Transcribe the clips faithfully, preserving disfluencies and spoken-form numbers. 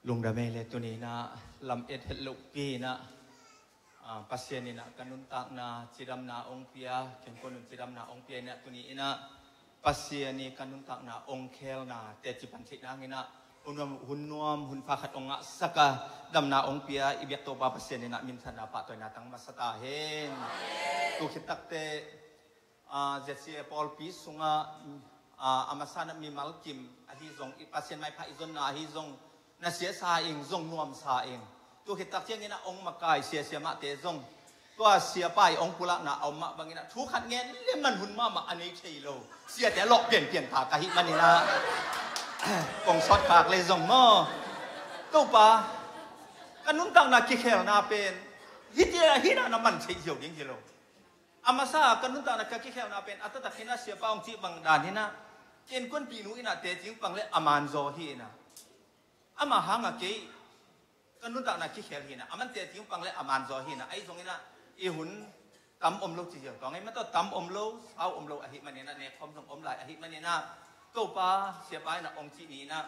Lungdam ei le tuni inah lam et het lohpi inah, ah, Pasian inah ka nuntakna cidamna ong pia, ken ko nun cidamna ong pia inah tuni inah Pasian i ka nuntakna ong khelna teci pan theih nang inah hun nuam, hun nuam, hun pha khat ong ngahsak a damna ong pia i biak Topa Pasian inah minthanna pahtawina tang masa ta hen. Tu khit takte ah, Z C A pawlpi sungah, ah, a masa na mimal kim ahi zong, i Pasian maipha i zonna ahi zong, na siasa ing zong nuamsa ing. Tu khit tak ciangin a ong makai siasia mahte zong, tua siapa i ong pulakna a om mah bangin a thu khat ngen le man hun mahmah a nei thei lo. Siate a lawh pianpian ta ka hih manin a kong sawt khak le zong maw. Topa, ka nuntakna kikhelna pen hiti a hih na na man thei hiau ding hi lo. A masa ka nuntakna ka kikhelna pen a taktak hi na siapa ong cih bang dan hi na, ka innkuanpih nu inah teci pang le a manzaw hi inah. Ama hanga kei ka nuntakna kikhel hi na, a man teci pang le a manzaw hi na, ahi zong inah i hun tam om lo ci ziau tawng, ahi mataw tam om lo, sau om lo ahi man inah, nekhawm zong om lai ahi man inah, Topa siapa inah ong cih ni inah,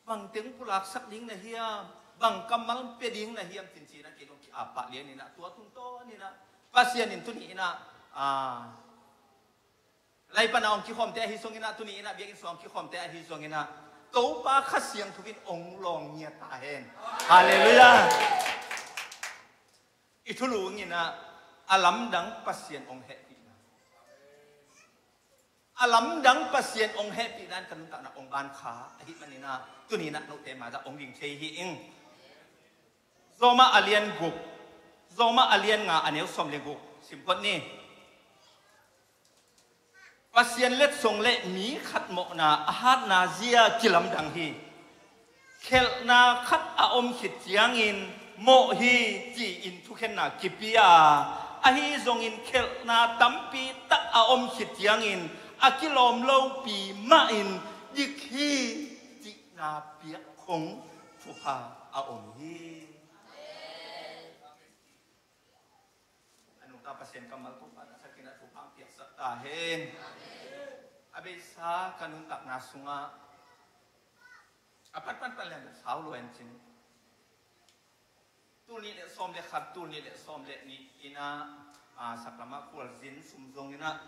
bang teng pulaksak ding na hiam, bang kammal pia ding na hiam, cin ci inah kei dong ki-ap pah lian inah, tua tungtawn inah Pasian in tuni inah, ah, lai pana ong kikhawmte ahi zong inah, tuni inah biakinn sung ong kikhawmte ahi zong inah, Topa Kha Siangtho in ong lawng ngiat ta hen. Halleluiah. I thulu inah a lamdang Pasian ong hehpihna, a lamdang Pasian ong hehpihna in ka nuntakna ong ban kha ahi man inah, tuni inah note mah dah ong ding thei hi ing. Roma a lian guk, Roma a lian nga a neu sawm le guk sim phot ni. Pasian letsong le mi khat mawhna a hatna zia kilamdang hi. Khelhna khat a om khit ciangin mawh hi ci-in thukhenna kipia a, ahi zongin khelhna tampi tak a om khit ciangin a kilawm lopi mahin dik hi cihna piak khong thupha a om hi. A nungta Pasian kammal Topa na sakin a thupha piaksak ta hen. A beisa ka nuntakna sungah a patpat pan lian sau lo en cin. Tul nih le sawm le khat, tul nih le sawm le nih inah, a, saklamah khualzin sum zong inah,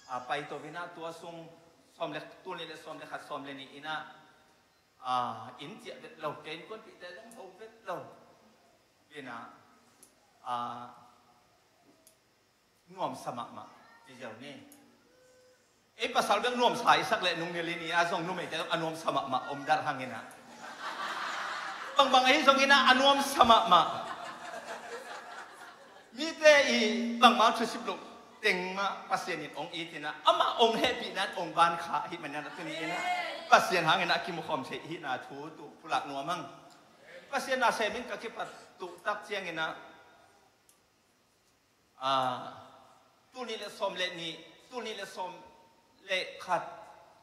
a, paito inah tua sung sawm le, tul nih le sawm le khat, sawm le nih inah, a, inn ciah vet lo, ka innkuanpihte zong ho vet lo. Inah, a, nuamsa mahmah ci ziau ni. Ei pasal bek nuamsa i sak le nung nilh i ni a zong numeite a nuamsa mahmah om dal hang inah. Bangbang ahi zong inah a nuamsa mahmah. Mite i bangmah thusip loh teng mah Pasian in ong it inah, amah ong hehpihna in ong ban kha ahi man inah tuni inah Pasian hang inah kimukhawm thei hi na thu tu pulak nuam hang. Pasian na sem in ka kipat tu tak ciang inah, ah, tul nih le sawm le nih, tul nih le sawm le khat,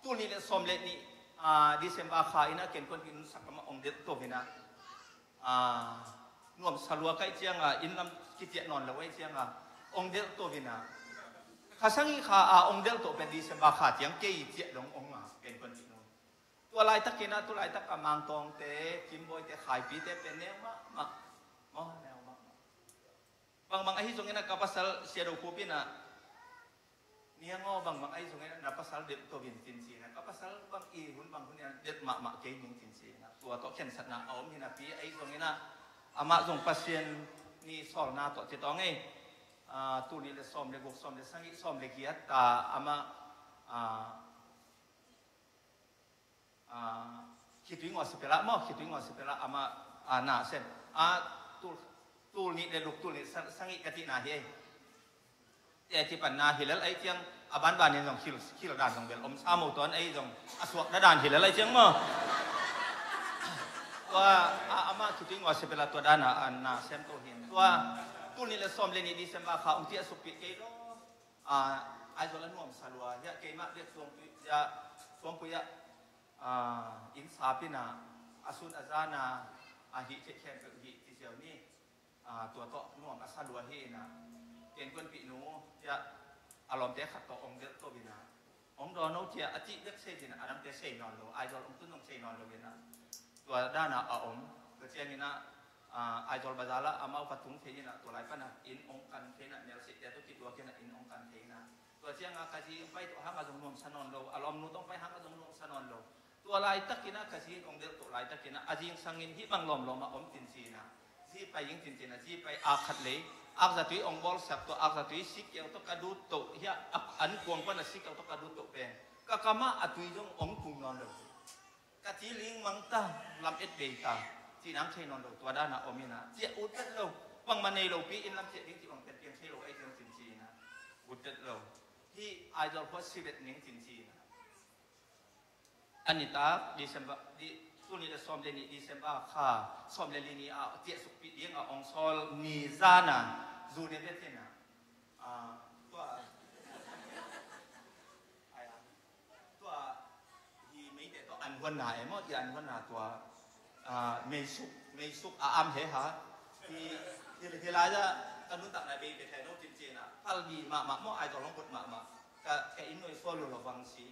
tul nih le sawm le nih, ah, December kha inah ka innkuanpih nu saklamah ong delh to inah, ah, nuamsa lua ka hih ciangah, inn lam kiciah nawn lo ahih ciangah ong delh to inah, kha sagih kha a ong delh to pen December kha ciang kei ciah dong ong a, ka innkuanpih nu. Tua laitak inah, tu laitak a Mangtawngte, Kimbawite, Khaipite pen neu mahmah. Maw, neu mahmah. Bangbang ahi zong inah ka pasal Sia Do Khup inah, niang aw, bangbang ahi zong inah na pasal delh to in cin ci inah, ka pasal bang i hun bang hun inah delh mahmah kei ning cin ci inah, tua tawh khensatna a om hi napi ahi zong inah, amah zong Pasian ni sawlna tawh ci tawng ei. Ah, tul nih le sawm le guk, sawm le sagih, sawm le giat ta amah, ah, ah, khitui ngawh sipelah maw, khitui ngawh sipelah amah, ah, na sem. Ah, tul, tul nih le luk, tul nih sa-, sagih ka tihna hi ei. Te a kipanna hi lel ahih ciang, a banbanin zong khil, khil dan zong bel om sa mo tuan ei zong a suak dadan hi lel ahih ciang maw. Tua, ah, amah khitui ngawh sipelah tua dana, ah, na sem to hin. Tua, tul nih le sawm le nih December kha ong ciah sukpih kei lo. Ah, Aizawl a nuamsa lua hiah, keimah bek suangpui hiah, suangpui hiah, ah, inn sap inah, a sun a zana, a hih theih khempeuh hih ci ziau ni. Ah, tua tawh nuam a sa lua hi inah, ka innkuanpih nu hiah, a lawmte khat tawh ong delh to inah, ong dawn no ciah a cih bek sei inah, a dangte sei nawn lo, Aizawl ong tun zong sei nawn lo inah. Tua dana a om. Tua ciangin ah, ah, Aizawl bazar ah amau ka tung thei in ah, tua lai pan ah inn ong kan thei in ah, Melsihte tawh kituak in ah inn ong kan thei in ah. Tua ciangin ah ka zi pai tawh hang a zong nuamsa nawn lo, a lawmnu tawh pai hang a zong nuamsa nawn lo. Tua laitakin ah ka zi in ong delh tawh laitakin ah, a zingsangin hih bang lawmlawm ah om cin ci in ah, zi pai ing cin ci in ah, zi pai a khat lei, akzatui ong bawlsak tawh, akzatui sikkeu tawh ka dut tawh, hiah a, an kuang pan a sikkeu tawh ka dut tawh pen ka kam ah a tui zong ong tung nawn lo. Ka ci ling mang ta, lam et bei ta, ci nang thei nawn lo, tua dana om in ah, ciah ut vet lo, bangmah nei lopi in lam ciah ding ci bang pen piang thei lo, ei ciang cin ci in ah, ut vet lo. Hih Aizawl khua si vet ning cin ci in ah. A nitak December, di, tuni le sawm le nih December kha, sawm le li ni a ciahsukpih ding a ong sawl ni zan a, zu ne vet in ah, ah, tua, ai, ah, tua, hi meite tawh an huanna e maw, i an huanna tua, ah, meisuk, meisuk a am he ha. Hi, hi, hi lai ah ka nuntakna bei pia thei no cin ci in ah, palbi mahmah maw, Aizawl hong vot mahmah. Ka, ka inn nuai sual lo lo vang si.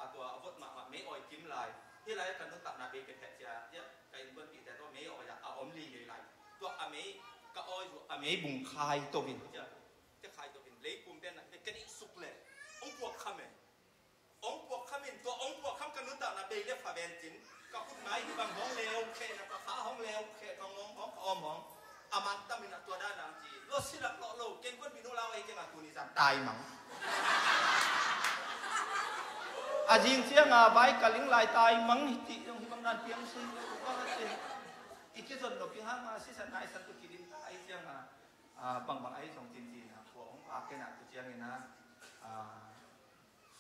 A tua a vot mahmah mei awi kim lai. Hi lai ka nuntakna bei pia thei cia, ya, ka innkuanpihte tawh mei awi ah a om lilei lai. Tua a mei, ka awi zu a mei bung khai to vin, ya. Ka khai to vin, lei pum pen ah, ka nih suk le. Ong puak kham e. Ong puak kham in, tua ong puak kham ka nuntakna bei le pha ven cin. Ka khut mai hi bang hong leu khe na, ka kha hong leu khe, ka ngong hong, ka om hong. A man tam in ah tua dan ang ci. Lo silak lo lo, ken kuan binu lau ei ken a tuni zan tai mang. A zing ciang a vai ka ling lai tai mang hi ti zong hi bang dan piang si. I kizon lo pi hang a sisan nai san tu kidim ta ai ciang a. A, bang bang ai zong tin tin a. Kua ong a ken a tu ciang in a. A,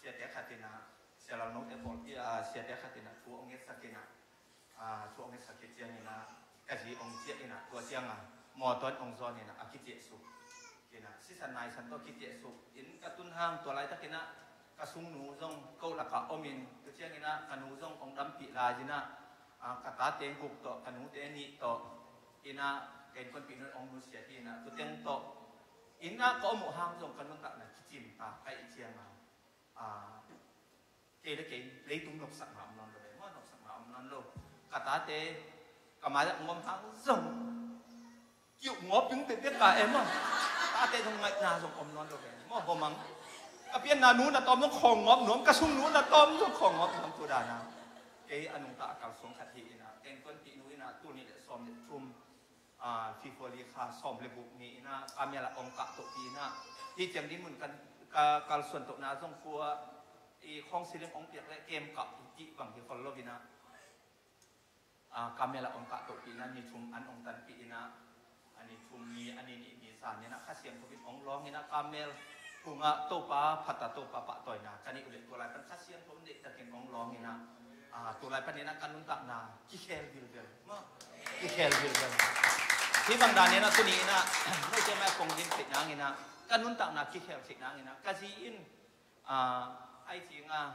Siate khat in ah, Sia Lal Note pawlpi ah, siate khat in ah thu hong ngetsak in ah, ah, thu hong ngetsak khit ciangin ah, ka zi hong ciah in ah, tua ciang ah, mawtaw in hong zawn in ah, a kiciahsuk in ah, sisan naisan tawh kiciahsuk in ka tun hang, tua laitakin ah, ka sungnu zong ko lakah om in, tua ciangin ah, ka nu zong hong dampih lai in ah, ah, ka tate guk tawh, ka nute nih tawh in ah, ka innkuanpih nu in hong nusia hi in ah, tua teng tawh in ah, ka om uh hang zong ka nuntakna kicim ta, ka ih ciang ah. Ah, kei le kei leitung nopsakna om nawn lo ve, maw, nopsakna om nawn lo. Ka tate, ka mai-ah ngom hang zong kiuh ngawp ding pekpek ka em maw. Tate zong ngaihna zong om nawn lo ve, maw, hawmang. Ka pianna nu na tawm zong khawng ngawp nuam, ka sung nu na tawm zong khawng ngawp nuam tu dana. Kei a nungta a kalsuang khat hi in ah, ka innkuanpih nu in ah, tul nih le sawm le thum, ah, February kha sawm le guk ni in ah, Kamel ah hong kah tohpi in ah, hih ciang dinmun kan, ka kalsuan tohna zong khua i khawng siling hong piak le kem kah i cih bang hi khol lo in ah, ah, Kamel ah hong kah tohpi in ah, ni thum an hong tanpih in ah, a ni thum ni, a ni nih ni zan in ah, Kha Siangtho in hong lawng in ah, Kamel phungah Topa phat a, Topa pahtawina kan neih uh leh tua lai pan Kha Siangtho in deihtakin hong lawng in ah, ah, tua lai panin ah ka nuntakna kikhel vilvel. Maw? Kikhel vilvel. Hih bang dan in ah tuni in ah, note mah kong din theih nang in ah, ka nuntakna kikhel theih nang in ah, ka zi in, ah, ai ci nga,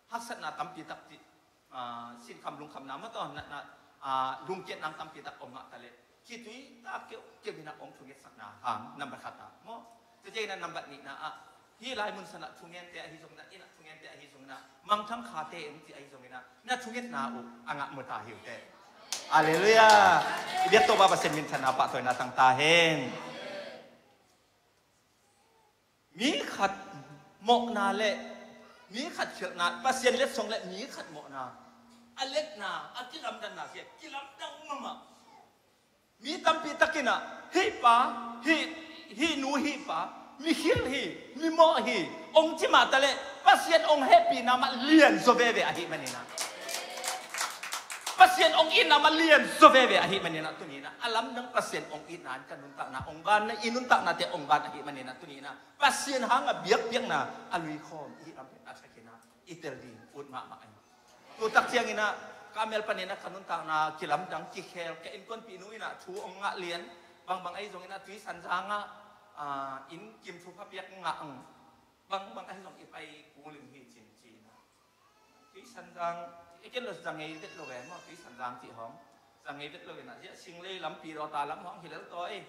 haksatna tampi tak ci, ah, sinkham lungkhamna maw tawh, na, na, ah, lungkiat nang tampi tak om ngah ta leh, khitui ta keuhkeuh in ah hong thungetsakna hang, nambat khat ah, maw? Tua ciangin ah nambat nihna ah, hih lai mun san ah thungente ahi zongin ah, inn ah thungente ahi zongin ah, mangthang khate eng ci ahi zongin ah, na thungetna uh a ngah mu ta hi uh teh. Halleluiah. I biak Topa Pasian minthanna pahtawina tang ta hen. Mi khat mawhna le mi khat khialhna, Pasian letsong le mi khat mawhna, a letna, a kilamdanna hi a, kilamdang mahmah. Mi tampi takin ah, hih pa, hih, hih nu, hih pa, mi khial hi, mi mawh hi, hong ci mah ta leh, Pasian hong hehpihna mah lian zaw veve ahih manin ah, Pasian hong itna mah lian zaw veve ahih manin ah, tuni in ah, a lamdang Pasian hong itna in ka nuntakna hong ban, na i nuntaknate hong ban ahih manin ah, tuni in ah, Pasian hang a biakpiakna a luikhawm i hih lam pen a thakin ah i tel ding ut mahmah in. Tu tak ciangin ah, Kamel panin ah ka nuntakna kilamdang kikhel, ka innkuanpih nu in ah thu hong ngah lian, bangbang ahi zongin ah Tuisanzang ah, ah, inn kim thupha piak ngah ang, bangbang ahi zong i pai kul in hi cin ci in ah. Tuisanzang, i ken lo zangei vet lo ve maw, Tuisanzang cih hong. Zangei vet lo in ah, ziah Singlei lampi daw ta lam hong hi lel taw ei.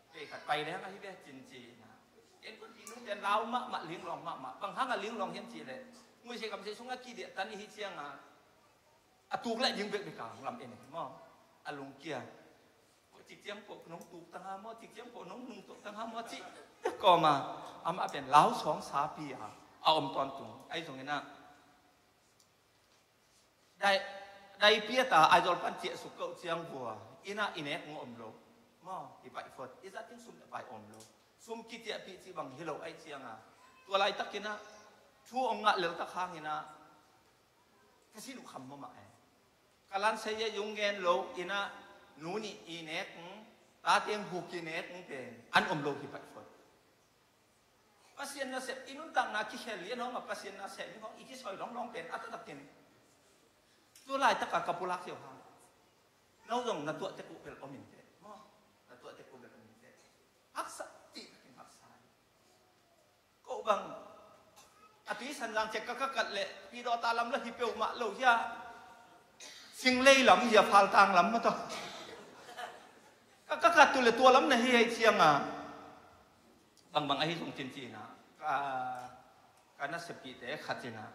Kei khat pai leng ahi ve cin ci in ah. Ken kun pi nu ten lau mahmah, linglawng mahmah. Bang hang a linglawng hiam cih leh, nguisei kamsei sungah kidiah tan i hi ciang a, A tuk leh ding bekbek a hong lam en e maw. A lungkia. Cikciang pawh nong tuk tang ha maw, cikciang pawh nong nungtuak tang ha maw, cih kawma amah pen lau sawng sapi a a om tawntung. Ahi zongin ah dai, dai piata Aizawl pan ciahsuk koh ciang vua inn ah i nek hong om lo maw, i paih phot, i zat ding sum le pai om lo. Sum kiciahpih cih bang hi lo ahih cianga tua laitakin ah thu hong ngah leltak hangin ah ka sin uh kham mahmah e. Ka lansai ah i hong ngen lo in ah nu nih i nek, tate hong huk i nek pen an om lo hi paih phot. Pasian nasep i nuntakna kikhel lian hong a Pasian nasep i hong i kisoi lawnglawng pen a taktakin tu laitaka ka pulak hiau hang. No zong na tuahte kuh bel om in teh maw, na tuahte kuh bel om in teh. Haksa, cih takin haksa hi. Ko bang a Tuisanzang ciah ka kakat leh Pidawta lam la hi peuhmah lo hia. Singlei lam hia, Faltang lam mah tawh ka kakat tu le tua lam na hi ahih cianga bangbang ahi zong cincin ah ka, ka nasepihte khat in ah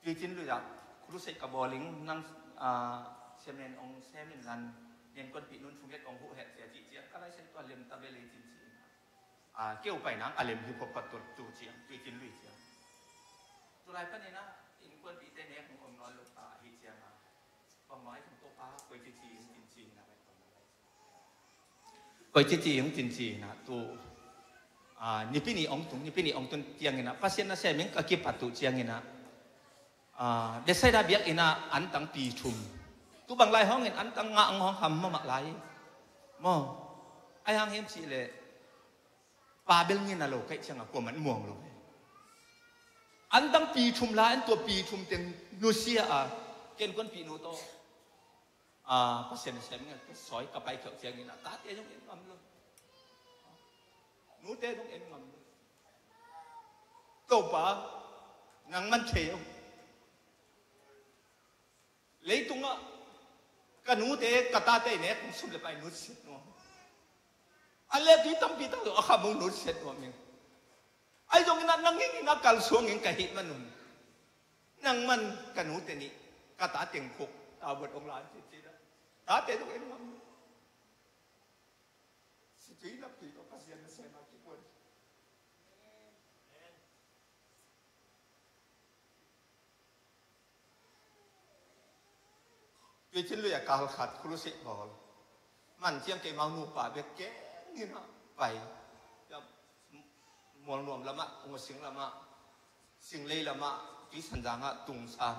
Tuicin Lui ah crusade ka bawl ing, nang, ah, siamen ong sem in lan, Niankuanpih nun thunget ong huh hek cia cih ciang ka laisai tua lem ta bel ei cin ci in ah, ah, keu pai nang a lem hi photphot tu, tu ciang, Tuicin Lui ciang. Tulai panin ah innkuanpihte nek hong om nawn lo ta ahi ciang ah bangmah i hong Topa koi cici in cin ci in ah Koi cici hong cin ci in ah tu, ah, Nipi ni hong tung, Nipi ni hong tun ciangin ah Pasian nasem in ka kipat uh ciangin ah, ah, Bethsaida biakinn ah antang pi thum. Tu bang lai hongin antang ngah hong hong ham mahmah lai maw. Ai hang hiam cih leh pa bel ngina lo kaih ciangah kuaman muang lo. Antang pi thum la an tua pi thum teng nusia a ken kuanpih nu tawh. Ah, Pasian nasem in ka soi ka pai kheuh ciangin ah tate zong en ngam lo. Nute zong en ngam lo. Topa, nang man thei o. Leitungah ka nute ka tate nek sum le pai nutsiat nuam. A le tui tampi tak lo a kham hong nutsiat nuam ing. Ahi zongin ah nang in ah kalsuang in ka hih manun nang man ka nute nih ka ta teng khuk ta buat hong la an cin cin ah tate zong en ngam. Situi naptui tawh Pasian nasem a kikuan. Tuicin Lui a kal khat khulusi bawl. Man ciang keimau nupa bek keng in ah pai. Mualnuam lamah, Ngusing lamah, Singlei lamah, Tuisanzang ah tungsan.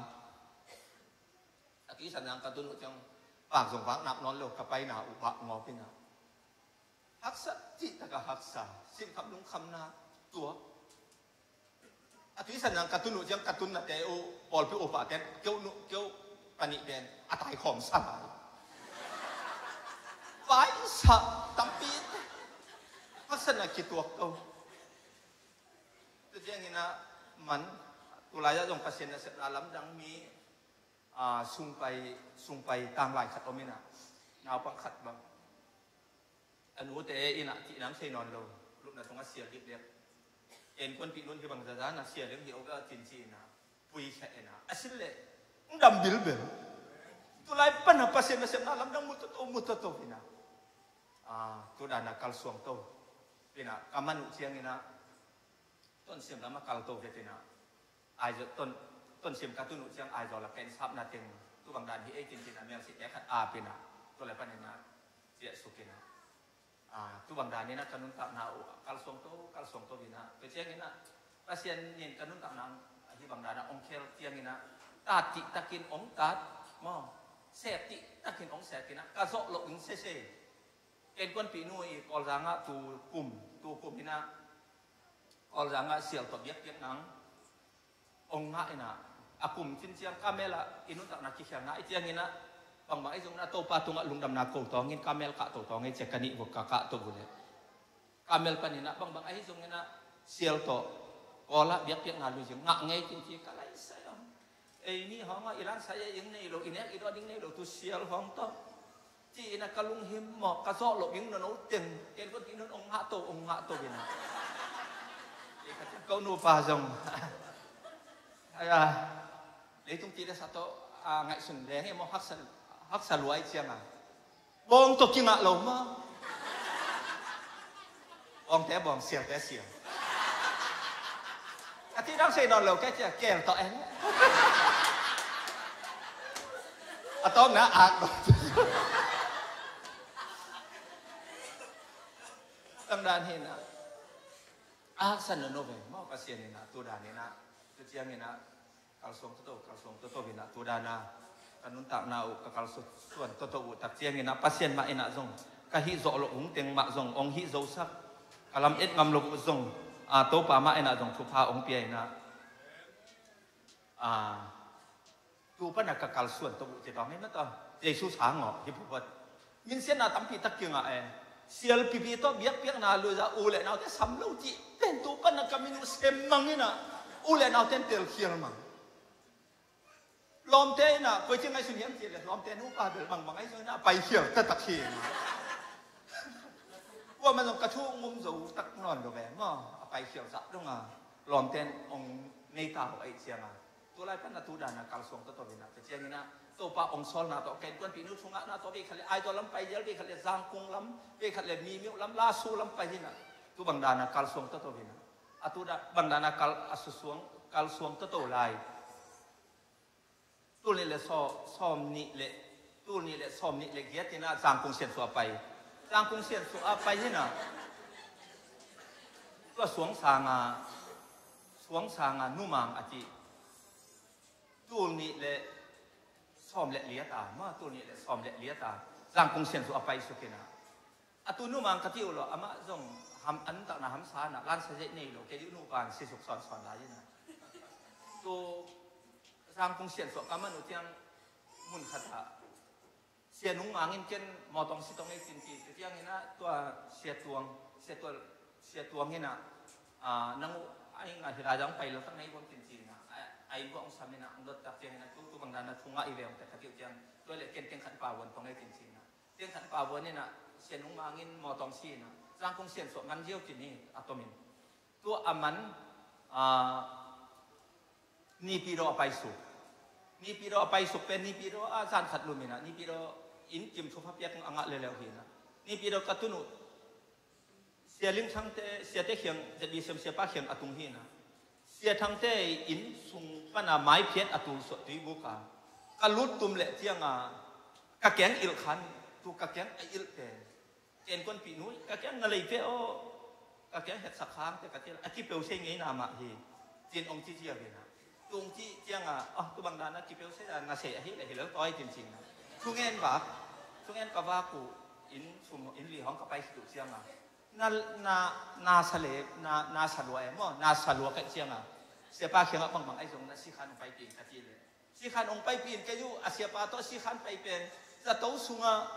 A Tuisanzang ka tun uh ciang pak zong vak nap nawn lo ka paina uh vak ngawp in ah. Haksa cih taka haksa, sinkham lungkhamna tuak. A Tuisanzang ka tun uh ciang ka tunnate uh pawlpi uh pahten keu nu keu panih pen a taikhawm sa lai. Paisa tampi haksatna kituak ko. Tu ciangin ah man tulai ah zong Pasian nasepna lamdang mi, ah, sungpai, sungpai tanglai khat om in ah naupang khat bang a nute in ah cih nang sei nawn lo, lupna sungah sial dikdek. Innkuanpih nun hi bang zaza na sial ding hi o ga cin ci in ah pui khia in ah a sin leh ng dam bilbel. Tulai pan a Pasian nasepna lamdang mu toto mu toto in ah, ah, tu dan a kalsuang to in ah ka man uh ciangin ah Tonsiam lamah kal to ve in ah Aizawl, Ton, Tonsiam ka tun uh ciang Aizawl a pen sapna teng tu bang dan hi ei cin cin a mel site khat ap in ah tu le pan in ah ciah suk in ah, ah, tu bang dan in ah ka nuntakna uh kalsuang to, kalsuang to in ah tu ciangin ah Pasian in ka nuntakna hi bang dan ah ong khel ciangin ah tat cih takin ong tat maw, sep cih takin ong sep in ah ka zawh loh ding sese. Innkuanpih nu i Kawlzang ah tu kum, tu kum in ah Kawlzang ah sial tawh biakpiak nang ong ngah in ah a kum cin ciang kamel ah i nuntakna kikhialna i ciangin ah bangbang ahi zongin ah Topa tungah lungdamna ko tawngin kamel kah to tawng ei cia ka nih vua ka kah to vua leh kamel pan in ah bangbang ahi zongin ah sial tawh Kawl ah biakpiakna lui zing ngah ngei cin ci ka lai sai om. Ei nih hawng ah i lansai a ing nei lo, i nek i dawh ding nei lo, tu sial hawng tawh ci-in a ka lunghim maw, ka zawh loh ing nono teng ken kua ti nun ong ngah to, ong ngah to in a. Ei ka tek ko nupa zong aya leitung ti le sa tawh a ngaihsun leng hi maw, haksa, haksa luai cianga bawng tawh kingah lo maw? Bawngte bawng, sialte sial. A ti dang sei nawn lo kei cia, keel tawh en. A tawpna ak lo. Tang dan hi na. A haksan lo no ve maw, Pasian in a tu dan in a, tu ciangin a kalsuang toto, kalsuang toto hi na, tu dan a ka nuntakna uh, ka kalsuan toto uh tak ciangin a, Pasian mah in a zong ka hih zawh loh hung teng mah zong hong hih zosak, ka lam et ngam loh uh zong a, Topa mah in a zong thupha hong pia in a, a, tu pana ka kalsuan to uh ci tawng hi na ta. Jesu sang aw hi phupat. Minsiatna tampi tak kingah e. Sialpipi tawh biakpiakna luza u le naute sam lo cih pen tu pana ka min uh sem mang in a, u le naute in telkhial mang. Lawmte in a koi ci ngaihsun hiam cih le lawmte nupa bel bangbang ahi zong in a paikhial taktak hi in a. Kuamah zong ka thu ngum zo tak nawn lo ve maw, a paikhial zah dong a lawmte in hong nei ta uh ahi cianga. Tulai pan a tu dan a kalsuang toto hi na, ka ciangin a Topa hong sawlna tawh, ka innkuanpih nu thungahna tawh, vei khat le Aizawl lam pai zel, vei khat le Zangkung lam, vei khat le Mimiuh lam, Lasu lam pai hi na. Tu bang dan a kalsuang toto hi na. A tu da-, bang dan a kal, a susuang, kalsuang toto lai. Tul nih le saw-, sawm nih le, tul nih le sawm nih le giat in a Zangkung Siansuah pai. Zangkung Siansuah a pai hi na. Tua suang sanga, suang sanga numang a ci. Tul nih le sawm le liat a, ma tul nih le sawm le liat a Zangkung Siansuah a pai suk in a. A tu numang ka ti uh lo, amah zong ham, an takna hamsa na, lansa zeih nei lo, kei uh nupa an si suk sawnsawn lai in a. Tu Zangkung Siansuah ka man uh ciang mun khat ah Sia Nung Mang in ken mawtawng si tawng ei cin ci, tu ciangin a tua Sia Tuang, Sia Tual, Sia Tuang in a, a, nang uh a ing a hi lai zang pai lo tak nei buang cin ci in a, a, a inn buang sam in a, ang dot tak ciangin a, tu, tu bang dan a thungah i ve ong tak ka ti uh ciang, tua le ken teng khat pa buan tawng ei cin ci in a. Teng khat pa buan in a, Sia Nung Mang in mawtawng si in a, Zangkung Siansuah man ziau cin hi a tomin. Tua a man, a, Nipidaw a paisuk. Nipidaw a paisuk pen Nipidaw a zan khat lum in a, Nipidaw in kim thupha piak a ngah leuleu hi in a. Nipidaw ka tun uh Sia Ling Thangte, siate khiang, Z B C M siapa khiang a tung hi na. Sia Thangte inn sung pana maiphiat a tulsuah tuibuk a ka lut tum leh cianga ka keng ilh khan, tu ka keng a ilhte ken kuanpih nui, ka keng na leite aw, ka keng hetsak khangte ka til, a kipeu sei ngei na mah hi. Cin ong ci cia ve na. Tung ci cianga, ah, tu bang dan a kipeu sei dan na sei ahi le hi lo toi cin cin na. Thungen vak, thungen ka vak uh, inn sum, inn li hong ka pai khit uh cianga. Na, na, na sa le, na, na sa lua e maw, na sa lua kaih cianga. Siapa khiangah bangbang ahi zong na sikhan ong paipih in ka ti le. Sikhan ong paipih in kei uh, a siapa tawh sikhan pai pen. Zato sungah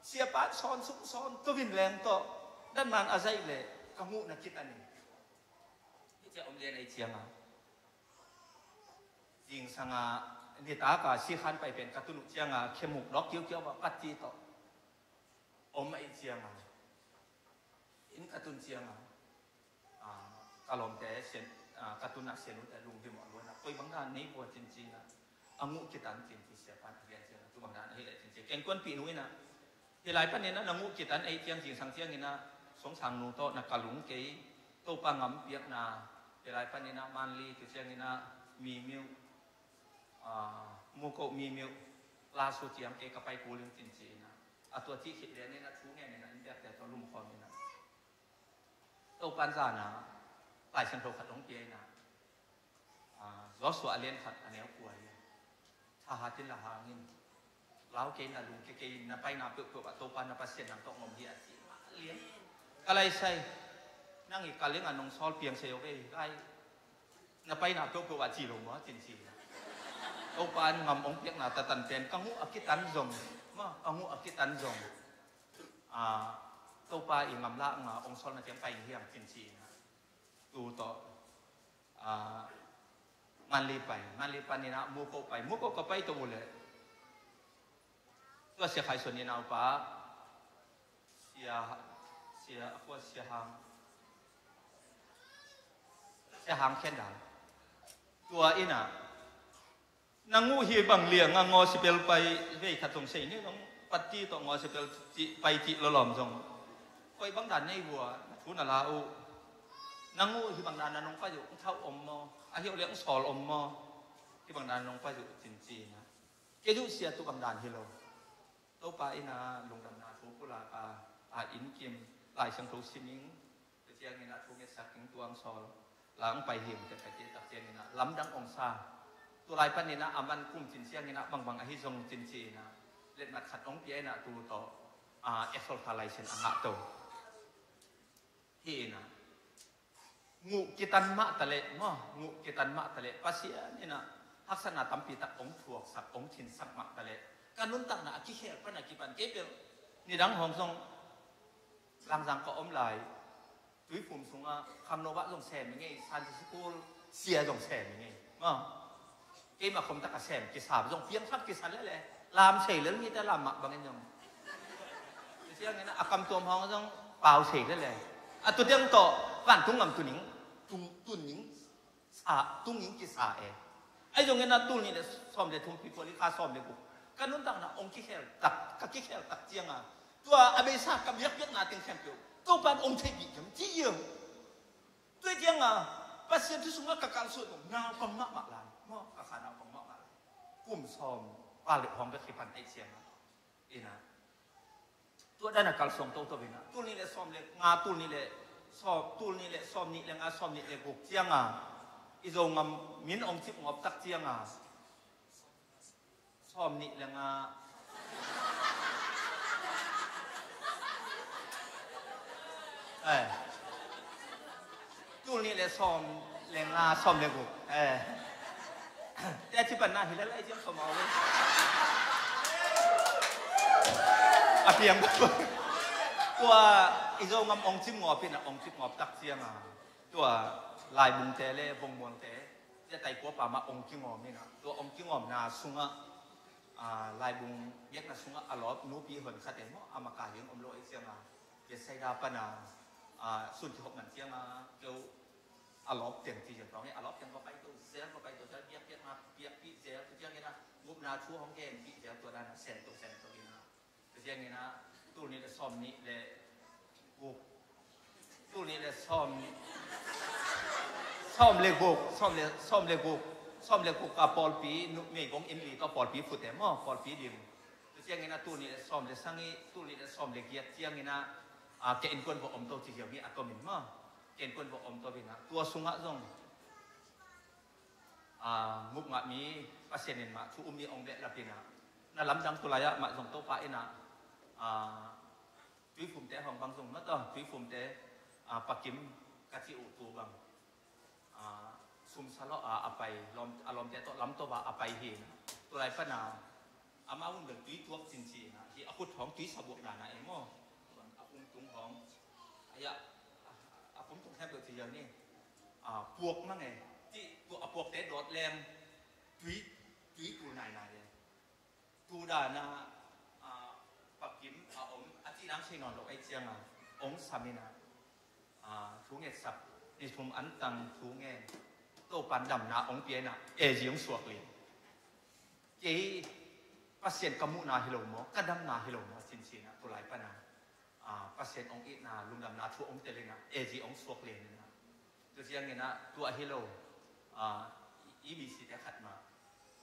siapa sawn sung sawn tuvin leng tawh. Dan man a zaih le, ka nguh na kitan in. Hi cia om lian ahi cianga. Zingsanga nitaka sikhan pai pen ka tun uh cianga, khemuk dawk kiukiau ah patti tawh. Om ahi cianga. Inn ka tun cianga, a, ka lawmte sian, a, ka tun a sian ute lunghimawh luan a, koi bang dan nei pua cin cin a, a nguh kitan cin ci siapa na lian cianga, tu bang dan ahi le cin ci. Ken kuanpih nu in a, hi lai panin a na nguh kitan ahi ciang zingsang ciangin a, Suangsang nu tawh na ka lung kei, Topa ngam piakna, hi lai panin a Manli tu ciangin a, Mimiuh, a, Muko Mimiuh, Lasu ciang kei ka pai kul in cin ci in a, a tua cih khit lian in a thu ngen in a, in biakte tawh lumkhawm in a. Topan zana Lai Siangtho khat hong pia in a, a, Joshua a lian khat a neu kua hi. Thahat in la hangin, lau kei in a lung kei kei in, na paina peuhpeuh ah Topa na Pasian nang tawh ngom hi a ci mah lian. Ka lai sai, nang i ka leng a nong sawl piang sai o ve, lai na paina peuhpeuh ah ci lo maw, cin ci. Topa in ngam ong piakna tatan pen ka nguh a kitan zong, ma, ka nguh a kitan zong. A, Topa i ngamlakna ong sawlna kiang pai hiam cin ci. Tu tawh, a, Manli pai, Manli panin a Muko pai, Muko ka pai tawh uh leh. Tua Sia Khai Suan i naupa, Sia, Sia, a kua Sia Hang, Sia Hang Khen Dal. Tua in a, Nang uh hih bang liang a gospel pai vei khat zong sei ni, zong patti tawh gospel cih pai cih lawlawm zong. Koi bang dan nei vua, na thu na la uh. Nang uh hih bang dan a nong pai uh, hong thau om maw? A hih uh liang hong sawl om maw? Hih bang dan a nong pai uh, cin ci na. Kei uh sia tu bang dan hi lo. Topa in a lungdamna thu pulak a, a inn kim, Lai Siangtho sining, tua ciangin a thu ngetsak ding tuang sawl, la hong pai him, tua pai te tak ciangin a lamdang hong sa. Tulai panin a a man kum cin ciangin a bangbang ahi zong cin ci in a, letmat khat hong pia in a tu tawh, a, exaltation a ngah to. Hi in a, nguh kitan mah taleh maw, nguh kitan mah taleh, Pasian in a haksatna tampi tak hong thuaksak, hong thinsak mah taleh, ka nuntakna a kikhel pan a kipan kei bel. Nidang hong zong Langzang ka om lai, Tuiphum sungah khangno bah zong sem i ngei, Sunday school sia zong sem i ngei maw. Keimah khom tak a sem kisa zong piangthak kisa lele. Lam sei lel, mite lam mah bangin zong. Tua ciangin a kam tuam hong zong pau sei lele. A tu tiang tawh vantung ngam tuning, tu, tuning sa, tungin kisa e. Ahi zongin a tul nih le sawm le thum, February kha sawm le guk, ka nuntakna hong kikhel tak, ka kikhel tak cianga, tua a beisa ka biakpiakna teng khempeuh Topan hong theihpih kei ci hiam. Tua cianga Pasian thu sungah ka kalsuan naupang mahmah lai maw, ka kha naupang mahmah lai. Kum sawm pah le hong bek hi pan ahi cianga. Ina. Tua dan a kalsuan toto ina. Tul nih le sawm le nga, tul nih le sawm, tul nih le sawm nih le nga, sawm nih le guk cianga, i Zogam min hong cip ngawp tak cianga, sawm nih le nga. Eh. Tul nih le sawm le nga, sawm le guk. Eh. Tua ci pan na hi le lai ciang sawm a om. A piang. Tua i Zogam hong cip ngawp ina, hong cip ngawp tak cianga, tua laibungte le vongmuangte, tua taikuapa mah hong kingawm ina, tua hong kingawmna sungah, a, laibung biakna sungah a lawp nupi hon khat e maw, a maka hi hong om lo ahi cianga, Bethsaida pana, a, sun kihop man cianga, keu a lawp teng ci zel tawng e, a lawp teng va pai to zel, va pai to zel, biak, biakna, biakpih zel, tua ciangin a, gupna thu hong genpih zel, tua dan a sem to, sem to ina. Tua ciangin a, tul nih le sawm nih le guk, tul nih le sawm, sawm le guk, sawm le, sawm le guk, sawm le guk a pawlpi, nu, meigong inn li tawh pawlpi fute maw, pawlpi lim. Tua ciangin a tul nih le sawm le sagih, tul nih le sawm le giat ciangin a, a, ka innkuan va om to ci hiam hi a tomin maw. Ka innkuan va om to ina, tua sungah zong, a, ngupngah mi Pasian in mah thu um mi hong behlap ina, na lamdang tulai ah mah zong Topa ina, a, Tuiphumte hong bang zong mah tawh, Tuiphumte, a, Pa Kim ka ci uh tu bang, a, sumsa lawh a, a pai, lawm, a lawmte tawh lamto a, a pai hi ina. Tulai pana, amau un bel tui tuak cin ci ina, hi a khut hong tui sabuak dana e maw. A pum tung hong, a ya, a, a pum tung khempeuh ci hiam ni. A, puak mang e, ci, tua a puakte dawt leng, tui, tui tul nainai e. Tu dana, a, Pa Kim a om, a cih nang thei nawn lo ahi cianga, hong sam ina, a, thu ngetsak, ni thum antang thu ngen, Topan damna hong pia ina, A G hong suak lian. Kei Pasian ka muhna hi lo maw, ka damna hi lo maw, cin ci ina, tulai pana, a, Pasian hong itna, lungdamna thu hong tel ina, A G hong suak lian ina. Tua ciangin a, tua hi lo, a, E B C te khat mah,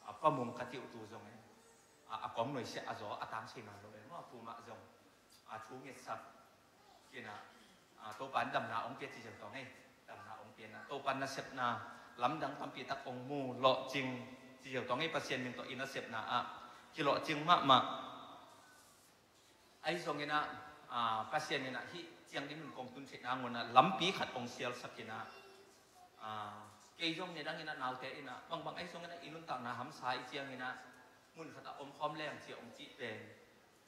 a, Pa Mung ka ci uh tu zong e, a, a kong nuai siah a zaw a tang thei nawn lo e maw, tu mah zong, a, thu ngetsak ina, a, Topan damna hong pia ci zel tawng e, damna hong pia ina, Topan nasepna lamdang tampi tak hong mu, lawhcing ci zel tawng e, Pasian min tawh i nasepna ah kilawhcing mahmah. Ahi zongin a, a, Pasian in a hih ciang ding hun kong tun theihna ngun a lampi khat hong sialsak ina, a, kei zong nidang ina naute ina bangbang ahi zongin a i nuntakna hamsa i ciangin a mun khat a om khawm leng cia hong cih pen,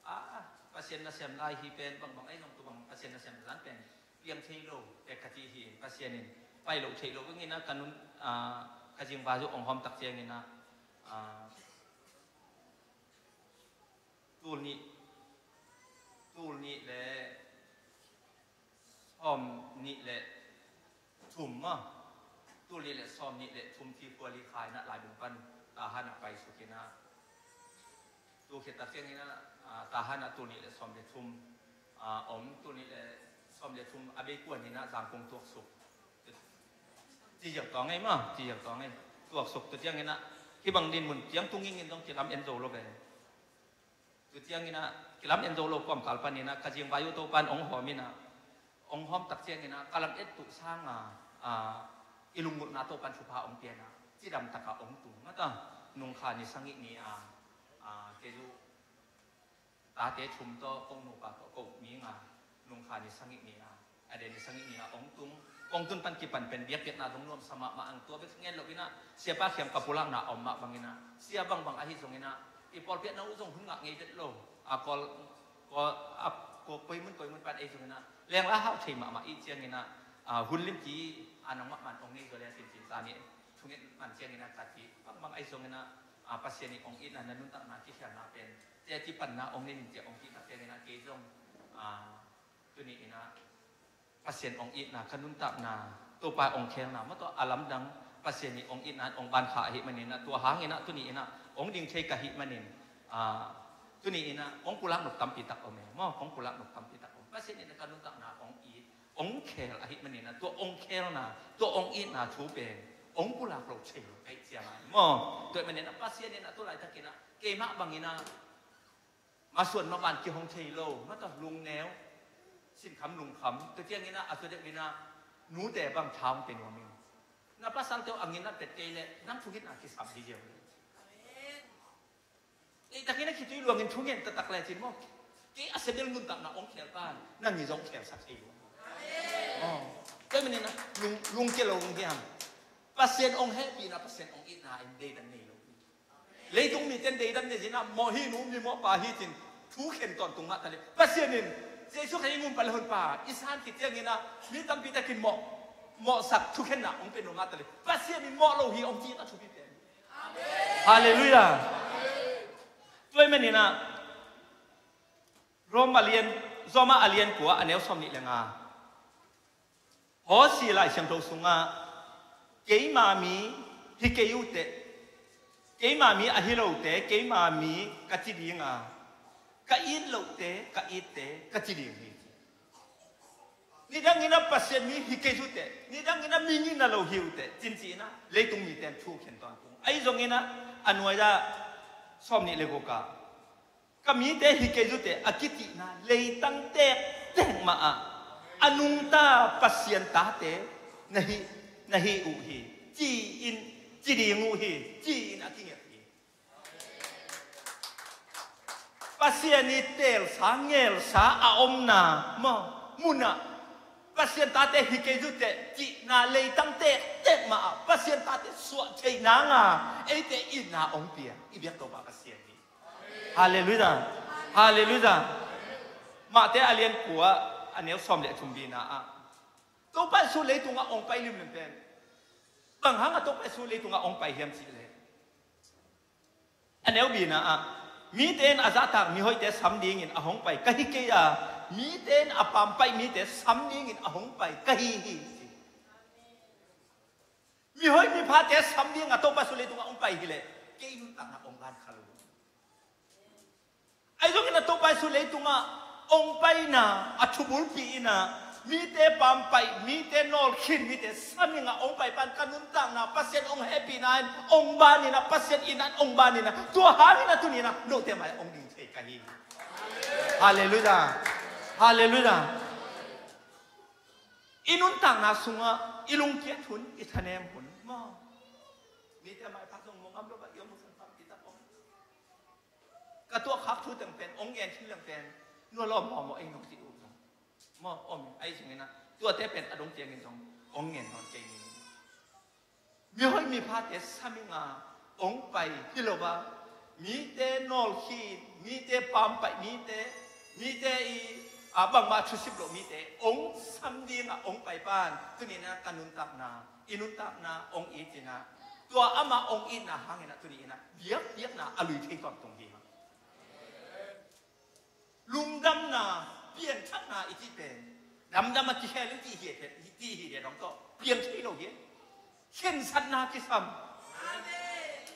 a, Pasian nasem lai hi pen bangbang ahi zong tu bang Pasian nasem zan pen piang thei lo, pek ka cih hi in Pasian in pai lo thei lo bangin a ka nun, a, ka zingva zong hong hawm tak ciangin a, a, Tul nih, tul nih le sawm nih le thum maw. Tul nih le sawm nih le thum February kha ina laibung pan, a, Tahan ah pai suk in ah, tu khit tak ciangin ah, ah, Tahan ah tul nih le sawm le thum, ah, om, tul nih le sawm le thum a bei kuan in ah Zangkong tuak suk. Ci ziau tawng ei maw, ci ziau tawng ei. Tuak suk tu ciangin ah, hih bang din mun ciang tu ngingin zong kilam en zo lo ve. Tu ciangin ah, kilam en zo lo kawmkal panin ah, ka zingvai uh Topa'n ong hawm in ah, ong hawm tak ciangin ah, ka lam et tuh sang a, ah, i lunggulhna Topa'n thupha ong pia in ah, cidam tak ah ong tung mata, nungkha ni sagih ni a, ah, kei zu tate thum tawh, kong nupa tawh, ko mi nga, nungkha ni sagih ni a, a den ni sagih ni a ong tung. Ong tun pan kipan pen biakpiakna zong nuamsa mahmah ang, tua bek ngen lo in ah, siapa kiang ka pulakna a om mah bangin ah, sia bangbang ahi zongin ah, i pawlpiakna uh zong hun ngah ngei vet lo. A kawl, kawl, a kawl, koi mun koi mun pan ahi zongin ah, lengla hau thei mahmah i ciangin ah, a, hun limci a nang mahmah ong ngei zaw le cincin sa ni thungen man ciangin ah ka ci bangbang ahi zongin ah, a, Pasian in ong itna, na nuntakna kikhelna pen, cia ci panna ong nei in cia ong cih tak ciangin ah, kei zong, a, tuni in ah Pasian ong itna, ka nuntakna, Topa ong khelna, maw tua a lamdang Pasian in ong itna ong ban kha ahih manin ah, tua hangin ah tuni in ah ong ding thei ka hih manin, ah, tuni in ah ong pulak nop tampi tak om e, maw, ong pulak nop tampi tak om. Pasian in ah ka nuntakna ong it, ong khel ahih manin ah, tua ong khelna, tua ong itna thu pen ong pulak lo thei lo ka hih ciang ah, maw. Tua ahih manin ah Pasian in ah tu laitakin ah keimah bangin ah masuan maban kihong thei lo, mata lungneu, sinkham lungkham, tua ciangin ah a tua deuh in ah nute bang tha ong pe nuam ing. Na pasalte uh a ngin na pet kei leh nang thungetna kisam hi ziau. Ei takin a khitui luangin thungen taktak lecin maw, kei a sebel nuntakna ong khel pan nang i zong khelsak thei lo. Aw. Tua manin ah lung, lungkia lo ung hiam? Pasian ong hehpihna, Pasian ong itna in deidan nei lo. Leitung mite in deidan nei zin ah, mawh hi nu, mi mawh pa hi cin thu khen tawntung mah ta le, Pasian in Jesu Khrih i ngun pah le hun pa i san khit ciangin ah, mi tampi takin mawh, mawhsak thukhenna ong pe nuam mah ta le, Pasian in mawh lo hi ong ci ta thupi pen. Halleluiah. Tua ahih manin ah Rom a lian, Rom a lian kua a neu sawm nih le nga. Hosea Lai Siangtho sungah, keima mi hi kei uh teh, keima mi ahi lote keima mi ka ci ding a, ka it lohte ka itte ka ci ding hi. Nidangin a Pasian mi hi kei uh teh, nidangin a mi ngihna lo hi uh teh, cincin ah leitung mite in thu khen tawntung. Ahi zongin ah a nuai-ah sawm nih le guk ah, ka mite hi kei uh teh a kicihna leitang tektek mah ah a nungta Pasian tate na hi, na hi uh hi, ci-in, ci ding uh hi, ci-in a kigelh hi. Pasian i teelsa, ngelsa a omna maw, mun ah Pasian tate hi kei uh teh cihna leitang tektek mah ah Pasian tate suah theih nang a eite itna ong pia i biak Topa Pasian hi. Halleluiah. Halleluiah. Matthai a lian kua a neu sawm le thum bina ah, Topa Jesu leitungah ong pai limlim pen bang hangah Topa Jesu leitungah ong pai hiam cih leh, a neu bina ah, mite in a zahtak mihoihte sam dingin a hong pai ka hi kei a, mite in a pampaih mite sam dingin a hong pai ka hi hi, ci. Mihoih miphate sam dingin a Topa Jesu leitungah ong pai hileh kei nuntakna ong gan kha lo. Ahi zongin a Topa Jesu leitungah ong paina a thubulpi in ah, mite pampaih, mite nawlkhin, mite sam dingin a ong pai pan ka nuntakna Pasian ong hehpihna in ong ban in ah, Pasian itna in ong ban in ah, tua hangin ah tuni in ah note mai ong ding thei ka hi. Halleluiah. Halleluiah. I nuntakna sungah i lungkiat hun, i thanem hun maw, mite maipha zong mu ngam lo, a i om uh san tampi tak om. Ka tuahkhak thu teng pen ong ngen khin leng pen nualawm mawmaw ei nong ci uh zong maw, om. Ahi zongin ah tuate pen a dong ciangin zong ong ngen nawn kei ni. Mihoih miphate sam dingin ong pai hi lo a, mite nawlkhin, mite pampaih, mite, mite i, a, bangmah thusip loh mite ong sam dingin ong pai pan tuni in ah ka nuntakna, i nuntakna ong it in ah, tua amah ong itna hangin ah tuni in ah biakpiakna a lui thei tawntung hi hang. Lungdamna, pianthakna i cih pen damdam a kikhel in cih hi, cih hi dong tawh piang thei lo hi. Khensatna kisam. Amen.